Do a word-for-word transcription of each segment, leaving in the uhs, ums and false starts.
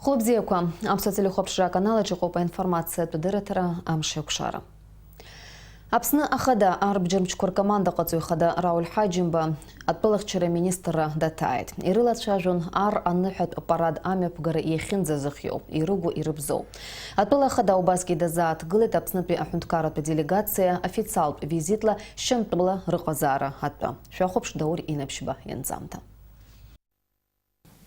Хәлыбзиақәа, Аԥсуа телехәаԥшра аканал аҿы иҟоуп аинформациатә дырраҭара Амш еиқәшара. Аԥсны ахада арбџьармчқәа ркомандаҟаҵаҩ хада Рауль Ҳаџьымба атәылахьчара аминистрра даҭааит. Ирылацәажәон ар аныҳәатә парад амҩаԥгара иахьынӡазыхиоу, ирыгу, ирыбзоу. Атәыла ахада убасгьы дазааҭгылеит Аԥснытәи аҳәынҭқарратә делегациа официалтә визитла Шьамтәыла рыҟазаара атәы. Шәахәаԥш Даур Инаԥшьба ианҵамҭа.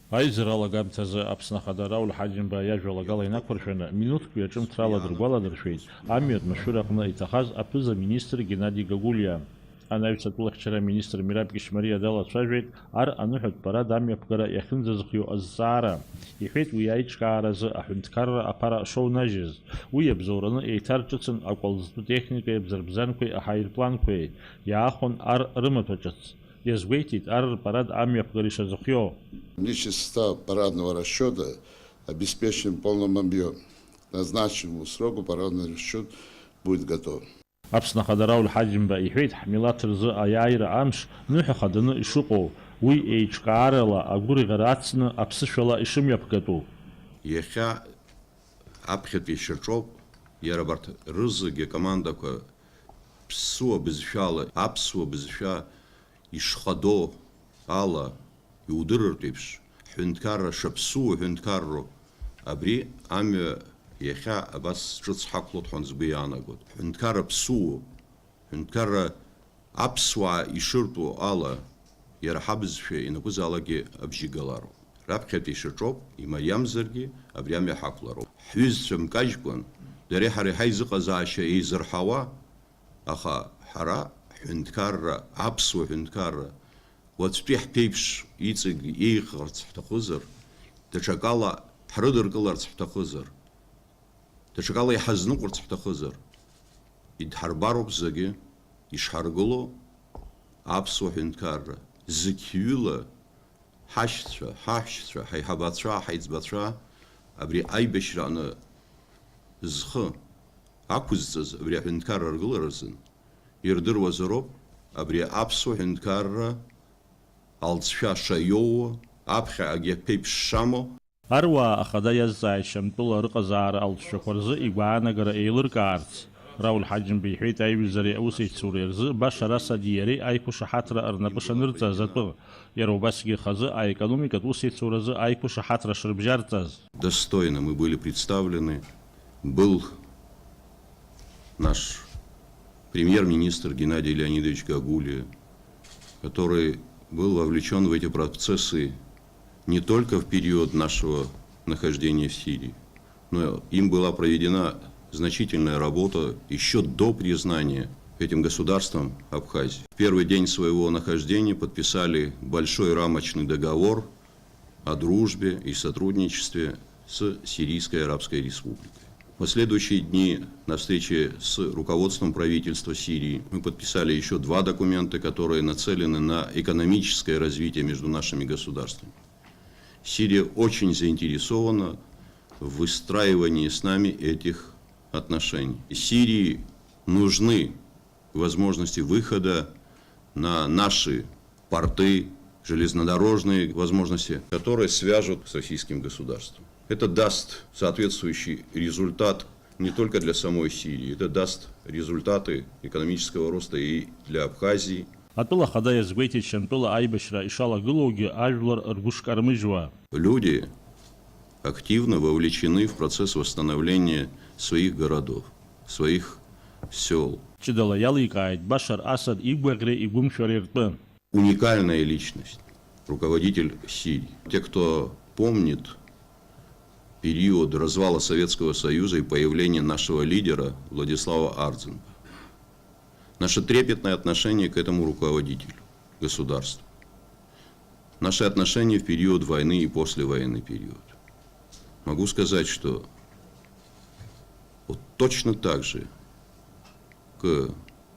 Аизара алагамҭазы Аԥсны Ахада Рауль Ҳаџьымба иажәалагала инақәыршәаны, минуҭк ҩаҿымҭрала дыргәаладыршәеит амҩатә машәыр аҟны иҭахаз аԥыза-министр Геннади Гагулиа. Анаҩс атәылахьчара аминистр Мираб Кьышьмариа далацәажәеит ар аныҳәатә парад амҩаԥгара иахьынӡазхиоу азҵаара. Иҳәеит, уи аиҿкааразы аҳәынҭқарра аԥара шоунажьыз. Уи иабзоураны еиҭарҿыцын акәалӡтәы техникеи абзарбзанқәеи аҳаирпланқәеи, иаахон ар рымаҭәа ҿыц. Иазгәеиҭеит ар рпарад амҩаԥгара ишазыхиоу. Личный состав парадного расчёта, обеспечен в полном объёме. К назначенному сроку парадный расчёт будет готов. Аԥсны Ахада Рауль Ҳаџьымба иҳәеит, ҳмилаҭ рзы аиааира амш ныҳәа хаданы ишыҟоу, уи еиҿкаарала агәырӷьара ацны аԥсышәала ишымҩаԥгатәу. Иахьа аԥхьатәи шьаҿоуп, иара абарҭ рызегьы акомандақәа ԥсуа бызшәала, аԥсуа бызшәа ишхадоу ала иудырыртә еиԥш, ҳҳәынҭқарра шаԥсуоу ҳәынҭқарроуп. Абри амҩа иахьа абас ҿыц ҳақәлоит ҳәа сгәы иаанагоит. Ҳҳәынҭқарра ԥсуоуп. Ҳҳәынҭқарра аԥсуаа ишыртәу ала, иара ҳабызшәа ианакәызаалакгьы абжьы галароуп. Раԥхьатәи шьаҿоуп, имариамзаргьы абри амҩа ҳақәлароуп. Ҳҩызцәа мкажькәан, дареи ҳареи ҳаизыҟазаашьа еизырҳауа, аха ҳара ҳҳәынҭқарра, аԥсуа ҳәынҭқарра, уаҵәтәи ҳԥеиԥш иҵегь еиӷьхарц ҳҭахызар, даҽакала ҳрыдыркыларц ҳҭахызар, даҽакала иҳазныҟәарц ҳҭахызар, идҳарбароуп зегьы ишҳаргыло аԥсуа ҳәынҭқарра, зықьҩыла ҳашьцәа, ҳаҳәшьцәа, ҳаиҳабацәа, ҳаиҵбацәа абри аибашьраҟны зхы ақәызҵаз абри аҳәынҭқарра аргылара рзын ирдыруазароуп абри аԥсуа ҳәынҭқарра алҵшәа шаиоуа, аԥхьа агьаԥеиԥш шамоу. Аруаа ахада иазҵааит Шьамтәыла рыҟазаара алҵшәақәа рзы игәаанагара еилыркаарц. Рауль Ҳаџьымба иҳәеит аиҩызареи аусеицуреи рзы Башар Асади иареи аиқәышаҳаҭра рнапы шанырҵаз атәы, иара убасгьы хазы аекономикатә усеицуразы аиқәышаҳаҭра шрыбжьарҵаз. Достойно мы были представлены. Был наш премьер-министр Геннадий Леонидович Гагулия, который был вовлечён в эти процессы не только в период нашего нахождения в Сирии, но им была проведена значительная работа ещё до признания этим государством Абхазии. В первый день своего нахождения подписали большой рамочный договор о дружбе и сотрудничестве с Сирийской Арабской Республикой. В последующие дни на встрече с руководством правительства Сирии мы подписали ещё два документа, которые нацелены на экономическое развитие между нашими государствами. Сирия очень заинтересована в выстраивании с нами этих отношений. Сирии нужны возможности выхода на наши порты, железнодорожные возможности, которые свяжут с российским государством. Это даст соответствующий результат не только для самой Сирии, это даст результаты экономического роста и для Абхазии. Атәыла ахада иазгәеиҭеит Шьамтәыла аибашьра ишалагылоугьы ажәлар ргәы шкармыжьуа. Люди активно вовлечены в процесс восстановления своих городов, своих сёл. Ҷыдала иаликааит Башар Асад игәаӷьреи игәымшәареи ртәы. Уникальная личность, руководитель Сирии. Те, кто помнит период развала Советского Союза и появления нашего лидера Владислава Ардзинба. Наше трепетное отношение к этому руководителю государства. Наши отношения в период войны и послевоенный период. Могу сказать, что вот точно так же к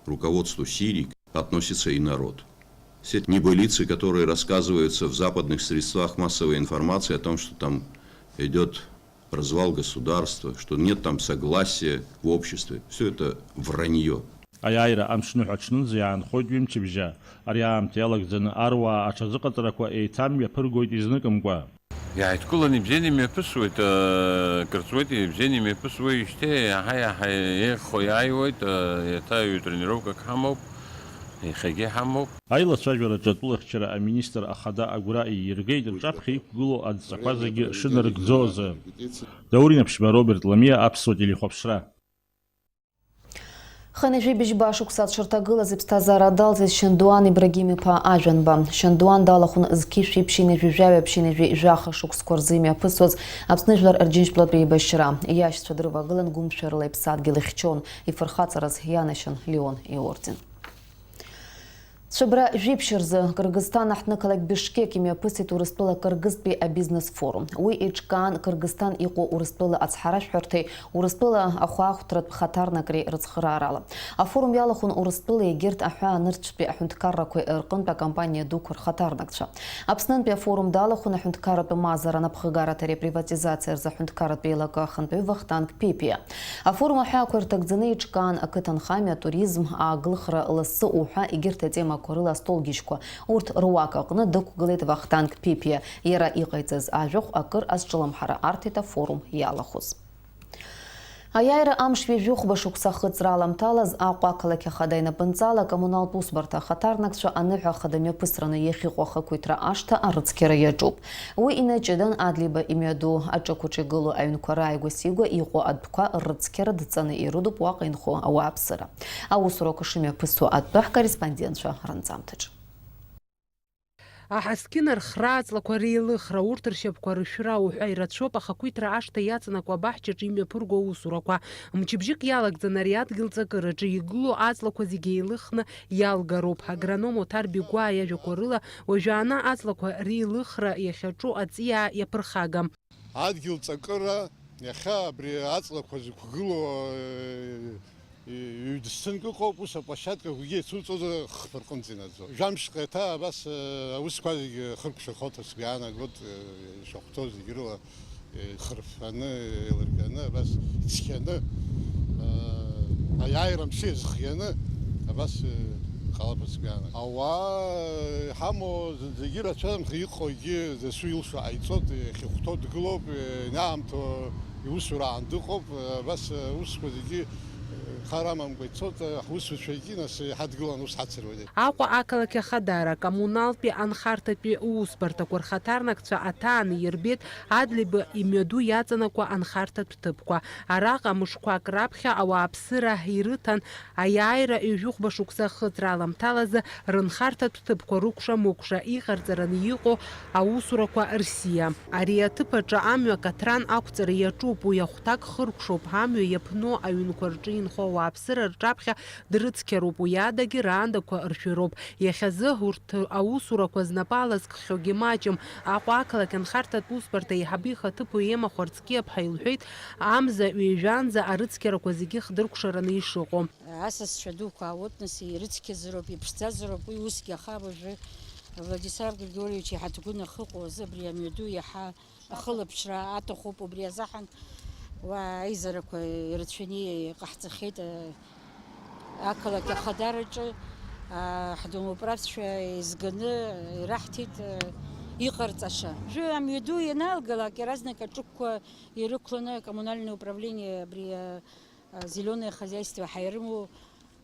руководству Сирии относится и народ. Все эти небылицы, которые рассказываются в западных средствах массовой информации о том, что там идёт развал государства, что нет там согласия в обществе, всё это враньё. Аиааира амш ныҳәа аҽнынӡа иаанхоит ҩымчыбжьа. Ари аамҭа иалагӡаны аруаа аҽазыҟаҵарақәа еиҭамҩаԥыргоит изныкымкәа. Иааидкыланы ибзианы имҩаԥысуеит, э, кыр ҵуеит, ибзианы имҩаԥысуеижьҭеи, иаҳа-иаҳа еиӷьхо иааиуеит, э, еиҭа ҩ-тренировкак ҳамоуп, иахьагьы ҳамоуп. Аилацәажәараҿы атәылахьчара аминистр ахада агәра ииргеит рҿаԥхьа иқәгылоу адҵақәа зегьы шынарыгӡо азы. Даур Инаԥшьба, Роберт Ламиа, Аԥсуа телехәаԥшра. Хынҩажәи быжьба шықәса аҽырҭагылаз иԥсҭазаара далҵит Шьандуан Ибрагим-иԥа Ажәанба. Шьандуан далахәын зқьи жәшәи ԥшьынҩажәи жәаҩа ԥшьынҩажәи жәаха шықәсқәа рзы имҩаԥысуаз Аԥсны Жәлар Рџьынџьтәылатә еибашьра. Иашьцәа дрывагылан гәымшәарыла иԥсадгьыл ихьчон, ифырхаҵараз ианашьан Леон иорден. Цәыбра жәиԥшь рзы Кыргызсҭан аҳҭнықалақь Бишкек имҩаԥысит Урыстәыла Кыргызтәи абизнес-форум. Уи еиҿкаан Кыргызсҭан иҟоу Урыстәыла ацҳаражәҳәарҭеи Урыстәыла ахәаахәҭратә хаҭарнакреи рыцхыраарала. Афорум иалахәын Урыстәыла егьырҭ аҳәаанырцәтәи аҳәынҭқаррақәеи рҟынтә акомпаниа дуқәа рхаҭарнакцәа. Аԥснынтәи афорум далахәын аҳәынҭқарратә мазара анапхгараҭа реприватизациа рзы аҳәынҭқарратә еилакы ахантәаҩы Вахтанг Ԥипиа. Афорум аҳәаақәа ирҭагӡаны еиҿкаан ақыҭанхамҩа, атуризм, ааглыхра лассы уҳәа егьырҭ атемақәа рыла астолгьежьқәа. Урҭ руак аҟны дықәгылеит Вахтанг Ԥипиа. Иара иҟаиҵаз ажәахә акыр азҿлымҳара арҭеит афорум иалахәыз. Аиааира амш ҩажәихәба шықәса ахыҵра аламҭалаз Аҟәа ақалақь ахада инапынҵала акоммуналтә усбарҭа ахаҭарнакцәа аныҳәа ахада мҩаԥысраны иахьыҟоу ахақәиҭра ашҭа арыцқьара иаҿуп. Уи инаҷыдан Адлеиба имҩаду аҿықәаҿ игылоу аҩнқәа рааигәа-сигәа иҟоу адәқәа рыцқьара дҵаны ирыдуп уаҟа инхо ауааԥсыра. Аусурақәа шымҩаԥысуа атәы ҳкорреспондентцәа рынҵамҭаҿы. Аҳаскьын архра, аҵлақәа реилыхра, урҭ ршьапқәа рышәра уҳәа ирацәоуп ахақәиҭра ашҭа иаҵанакуа абаҳчаҿы имҩаԥырго аусурақәа. Мчыбжьык иалагӡаны ари адгьыл ҵакыраҿы игылоу аҵлақәа зегьы еилыхны иалгароуп. Агроном Оҭар Бигәаа иажәақәа рыла, уажәааны аҵлақәа реилыхра иахьаҿу аҵиаа иаԥырхагам. Адгьыл ҵакыра иахьа абри аҵлақәа зықәгылоу, э, ҩ-, ҩ-дысҭынк ыҟоуп, ус аплощадкақәагьы еицуҵозар хԥа рҟынӡа инаӡо. Жәамшҟа еиҭа абас, э, аусқәа зегьы хыркәшахоит ҳәа сгәы иаанагоит, э, ишахәҭоу зегьы рыла, э, хырффаны, еилырганы, абас ицқьаны, э, аиааира амши азхианы, абас, э, ҟалап ҳәа сгәы иаанагоит. Ауаа, э, иҳамоу зынӡагьы рацәамхеи, иҟоугьы дасу илшо ҟаиҵоит, иахьахәҭоу дгылоуп, ианаамҭоу иусураан дыҟоуп, абас аусқәа зегьы хар амамкәа ицоит, ҳусуцәагьы нас иҳадгылан ус ҳацыруеит. Аҟәа ақалақь ахадара, коммуналтәи анхарҭатәи усбарҭақәа рхаҭарнакцәа аҭааны ирбеит Адлеиба имҩаду иаҵанакуа анхарҭатә ҭыԥқәа. Араҟа мышқәак раԥхьа ауааԥсыра ирыҭан, аиааира ҩажәихәба шықәса ахыҵра аламҭалазы рынхарҭатә ҭыԥқәа рыкәша-мыкәша иҟарҵараны иҟоу аусурақәа рсиа. Ари аҭыԥ аҿы амҩа каҭран ақәҵара иаҿуп, уи ахәҭак хыркәшоуп, амҩа иаԥну аҩнқәа рҿы инхо ауааԥсыра рҿаԥхьа дрыцқьароуп, уи адагьы раандақәа ршәыроуп. Иахьазы урҭ аусурақәа знапы алазкхьоугьы маҷым. Аҟәа ақалақь анхарҭатә усбарҭа аиҳабы ихаҭыԥуаҩ Ема Хәарцкиаԥҳа илҳәеит, амза ҩажәанӡа арыцқьарақәа зегьы хдыркәшараны ишыҟоу. Асасцәа дуқәа аотныс ирыцқьазароуп, иԥшӡазароуп, уи усгьы аха уажәы Владислав Григорьевич иҳаҭгәын ахьыҟоу азы абри амҩаду иаҳа ахылаԥшра аҭахуп, убри азыҳәан уа аизарақәа ирацәаны иҟаҳҵахьеит, ақалақь ахадараҿы, а, ҳдомоуправцәа еизганы ираҳҭеит, а, иҟарҵаша. Уажәы амҩаду ианалгалак, иаразнак аҿықәқәа ирықәланы акоммунальное управление абри, а, а, зеленое хозяйство ҳаирымоу,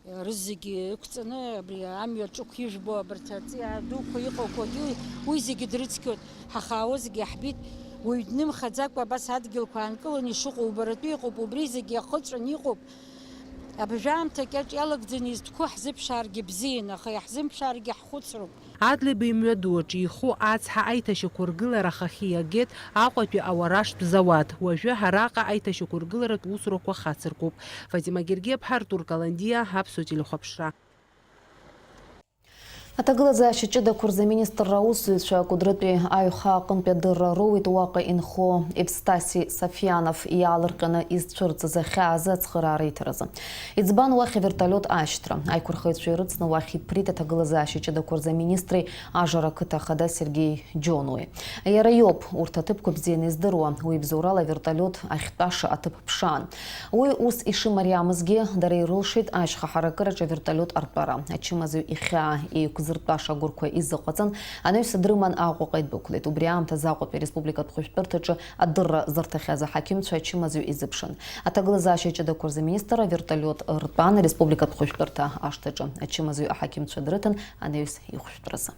а, рызегьы ықәҵаны, абри амҩа ҿықә ижәбо абарҭ аҵиаа дуқәа иҟақәагьы, уи зегьы дрыцқьоит. Ҳахаауа зегьы иаҳбеит, уаҩ днымхаӡакәа абас адгьылқәа аанкыланы ишыҟоу убаратәы иҟоуп, убри зегьы иахыҵәаны иҟоуп. Абыржәы аамҭа кьаҿ иалагӡаны изтәқәоу ҳзыԥшааргьы бзиан, аха иаҳзымԥшааргьы ҳхәыцроуп. Адлеиба имҩаду аҿы иху ацҳа аиҭашьақәыргылара ахахьы иагеит Аҟәатәи ауараштә зауад. Уажәы араҟа аиҭашьақәыргыларатә усурақәа хацыркуп. Фатима Гергиаԥҳа, Артур Каландиа, Аԥсуа телехәаԥшра. Аҭагылазаашьа ҷыдақәа рзы аминистрра аусзуҩцәа Кәыдрытәи аҩхаа аҟынтәи адырра роуеит уаҟа инхо Евстаси Сафианов иаалырҟьаны изцәырҵыз ахьаа азы ацхыраара иҭаразы. Иӡбан уахь авертолиот ашьҭра. Аиқәырхаҩцәа ирыцны уахь иԥрит аҭагылазаашьа ҷыдақәа рзы аминистри ажара ақыҭа ахада Сергеи Џьонуи. Иара иоуп урҭ аҭыԥқәа бзианы издыруа, уи бзоурала авертолиот ахьтәаша аҭыԥ ԥшаан. Уи ус ишымариамызгьы, дара ирылшеит ашьха ҳаракыраҿы авертолиот артәара. Ачымазаҩ ихьаа еиқәзырхеит. зыртәаша агәырқәа изыҟаҵан, анаҩс дрыман Аҟәаҟа идәықәлеит. Убри аамҭазы Аҟәатәи ареспубликатә хәышәтәырҭаҿы адырра зырҭахьаз аҳақьымцәа ачымазаҩ изыԥшын. Аҭагылазаашьа ҷыдақәа рзы аминистр авертолиот ртәан ареспубликатә хәышәтәырҭа ашҭаҿы. Ачымазаҩ аҳақьымцәа дрыҭан анаҩс ихәшәтәразы.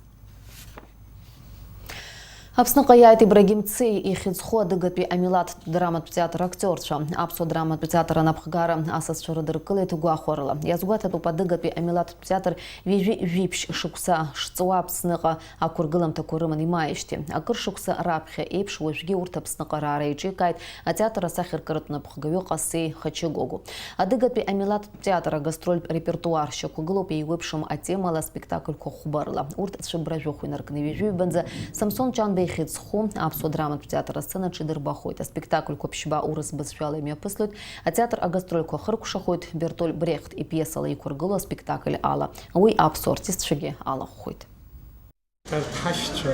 Аԥсныҟа иааит Ибрагим Цеи ихьыӡхо адыгатәи амилаҭтә драматә театр актиорцәа. Аԥсуа драматә театр анапхгара асасцәа рыдыркылеит гәахәарыла. Иазгәаҭатәуп адыгатәи амилаҭтә театр ҩажәи жәиԥшь шықәса шҵуа Аԥсныҟа ақәыргыламҭақәа рыман имааижьҭеи. Акыр шықәса раԥхьа еиԥш уажәгьы урҭ Аԥсныҟа раара еиҿикааит атеатр асахьаркыратә напхгаҩы Ҟасеи Хачагогу. Адыгатәи амилаҭтә театр агастрольтә репертуар шьақәгылоуп еиуеиԥшым атемала аспектакльқәа хәба рыла. Урҭ цәыббра жәохә инаркны ҩажәи ҩбанӡа Самсон Ҷанба ихьыӡху аԥсуа драматә театр асценаҿы идырбахоит. Аспектакльқәа ԥшьба урыс бызшәала имҩаԥыслоит, атеатр агастрольқәа хыркәшахоит Бертоль Брехт ипиесала иқәыргылоу аспектакль ала. Уи аԥсуа артистцәагьы алахәхоит. Арҭ ҳашьцәа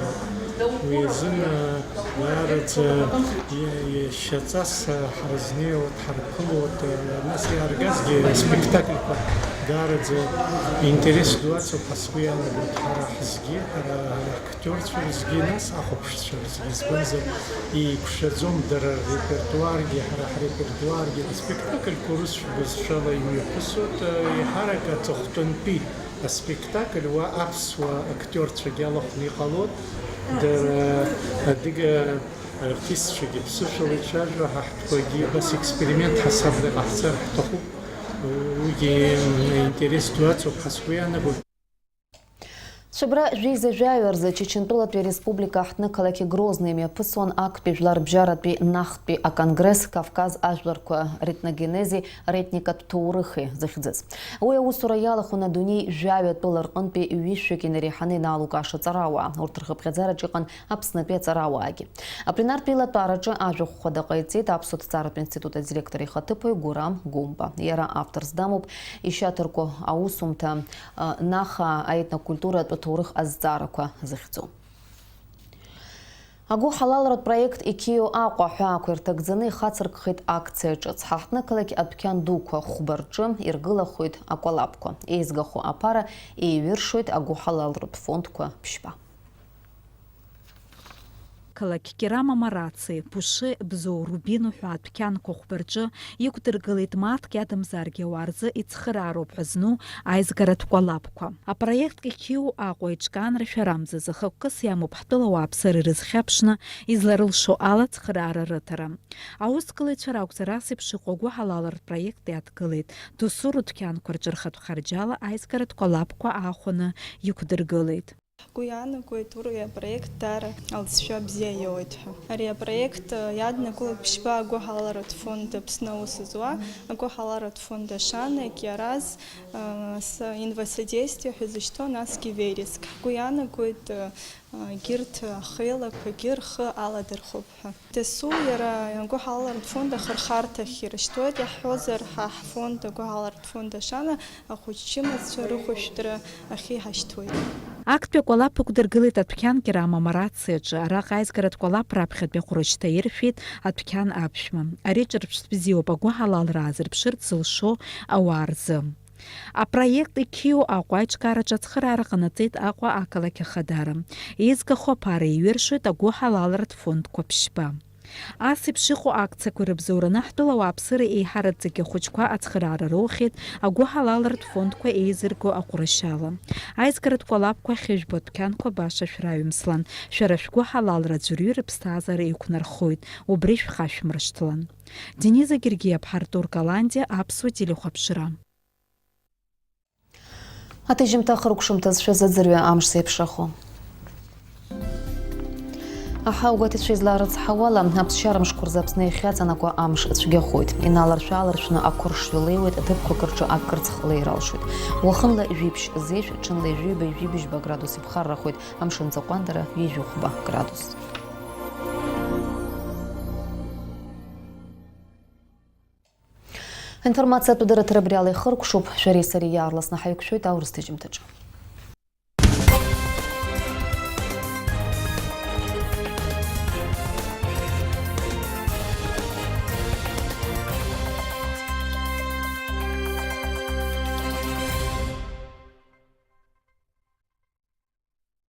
роуп. Уи азын, ы, даараӡа, ы, ы, шьаҵас, ы, ҳрызнеиуа, дҳарԥылоит, ы, нас иааргазгьы аспектакльқәа даараӡа интерес ду ацуп ҳәа сгәы иаанагоит. Ҳара ҳзгьы, ҳара актиорцәа рзгьы, нас ахәаԥшцәа рзгьы. Избанзар, еиқәшәаӡом дара ррепертуаргьы, ҳара ҳрепертуаргьы. Аспектакльқәа урысшәа бызшәала имҩаԥысуеит, ы, еиҳарак аҵыхәтәантәи аспектакль уа аԥсуа актиорцәагьы алахәны иҟалоит, дара адыга артистцәагьы ԥсышәала ицәажәо, ҳаҳтәқәагьы абас експеримент ҳасабла иҟаҳҵар ҳҭахуп. Уигьы интерес ду ацуп ҳәа сгәы иаанагоит. Цәыббра жәеиза жәаҩа рзы Чечентәылатәи ареспублика аҳҭны-қалақь Грозно имҩаԥысуан актәи жәларбжьаратәи нахтәи аконгресс Кавказ ажәларқәа ритногенези ретникатә ҭоурыхи захьӡыз. Уи аусура иалахәын адунеи жәаҩа тәыла рҟынтәи ҩышәҩык инареиҳаны инаалукааша аҵарауаа. Урҭ рхыԥхьаӡараҿы иҟан Аԥснытәи аҵарауаагьы. Апленартә еилатәараҿы ажәахә хәада ҟаиҵеит Аԥсуа ҭҵааратә институт адиректор ихаҭыԥуаҩ Гурам Гәымба. Иара авторс дамоуп ишьаҭарку аусумҭа, а, Наха аетнокультуратә ҭоурых азҵаарақәа захьӡу. Агәыҳалалратә проект Иқьиоу Аҟәа аҳәаақәа ирҭагӡаны ихацыркхеит акциа ҿыц. Ҳаҳҭнықалақь адәқьан дуқәа хәба рҿы иргылахоит акәалаԥқәа. Еизгахо аԥара еиҩыршоит агәыҳалалратә фондқәа ԥшьба. Қалақь Кьырама Мараци, Пуши, Бзоу, Рубин уҳәа адәқьанқәа хәба рҿы иқәдыргылеит мааҭк иадамзаргьы ауаа рзы ицхыраароуп ҳәа зну аизгаратә кәалаԥқәа. Апроект Иқьиоу Аҟәа еиҿкаан рашәарамза зыхықәкыс иамоуп ҳтәыла ауааԥсыра ирызхьаԥшны, изларылшо ала ацхыраара рыҭара. Аусгылаҩцәа ракәзар, ас еиԥш иҟоу агәыҳалалратә проект иадгылеит, досу рыдәқьанқәа рҿы рхатә харџьала аизгаратә кәалаԥқәа аахәаны иқәдыргылеит. Ҳгәы иаанагоит, уи апроект даара алҵшәа бзиа иоуеит ҳәа. Ари апроект, э, иаднакылоит ԥшьба агәыҳалалратә фонд Аԥсны аус зуа, агәыҳалалратә фонд Ашана, Кьиараз, э, с-, Инвасодействие ҳәа зышьҭоу, насгьы Вереск. Ҳгәы иаанагоит, э, э, егьырҭ ахеилақәагьы рхы аладырхәып ҳәа. Дасу иара агәыҳалалратә фонд ахырхарҭахь ирышьҭуеит, иаҳҳәозар, ҳа ҳфонд, агәыҳалалратә фонд Ашана, ахәыҷ-чымазцәа рыхәышәтәра ахь иҳашьҭуеит. Актәи акәалаԥ ықәдыргылеит адәқьан Кьырама Марациаҿы. Араҟа аизгаратә кәалаԥ раԥхьатәи аҟәрышьҭа иршәит адәқьан аԥшәма. Ари ҿырԥштә бзиоуп, агәыҳалалра аазырԥшырц зылшо ауаа рзы. Апроект Иқьиоу Аҟәа аиҿкаараҿы ацхыраара ҟанаҵеит Аҟәа ақалақь Ахадара. Еизгахо аԥара еиҩыршоит агәыҳалалратә фондқәа ԥшьба. Ас еиԥш иҟоу акциақәа рыбзоураны ҳтәыла ауааԥсыра еиҳараӡак ахәыҷқәа ацхыраара роухьеит агәыҳалалратә фондқәа еизырго аҟәрышьала. Аизгаратә кәалаԥқәа ахьыжәбо адәқьанқәа баша шәраҩымслан, шәара шәгәыҳалалра аӡәырҩы рыԥсҭазаара еиқәнархоит, убри шәхашәмыршҭлан. Дениза Гергиаԥҳа, Артур Каландиа, Аԥсуа телехәаԥшра. Аҭыжьымҭа ахыркәшамҭаз шәазыӡырҩы амш зеиԥшрахо. Аҳауагәаҭацәа излаарыцҳауала, аԥсшьара мшқәа рзы Аԥсны иахьаҵанакуа амш цәгьахоит. Иналаршә-ааларшәны ақәыршҩы леиуеит, ҭыԥқәак рҿы акырцх леира алшоит. Уахынла жәиԥшь зеишә, ҽынла ҩажәи ҩба, ҩажәи быжьба градус иԥхаррахоит, амшын ҵаҟәандара ҩажәи хәба градус. Аинформациатә дырраҭара абри ала ихыркәшоуп, шәареи сареи иаарласны ҳаиқәшәоит аурыс ҭыжьымҭаҿы.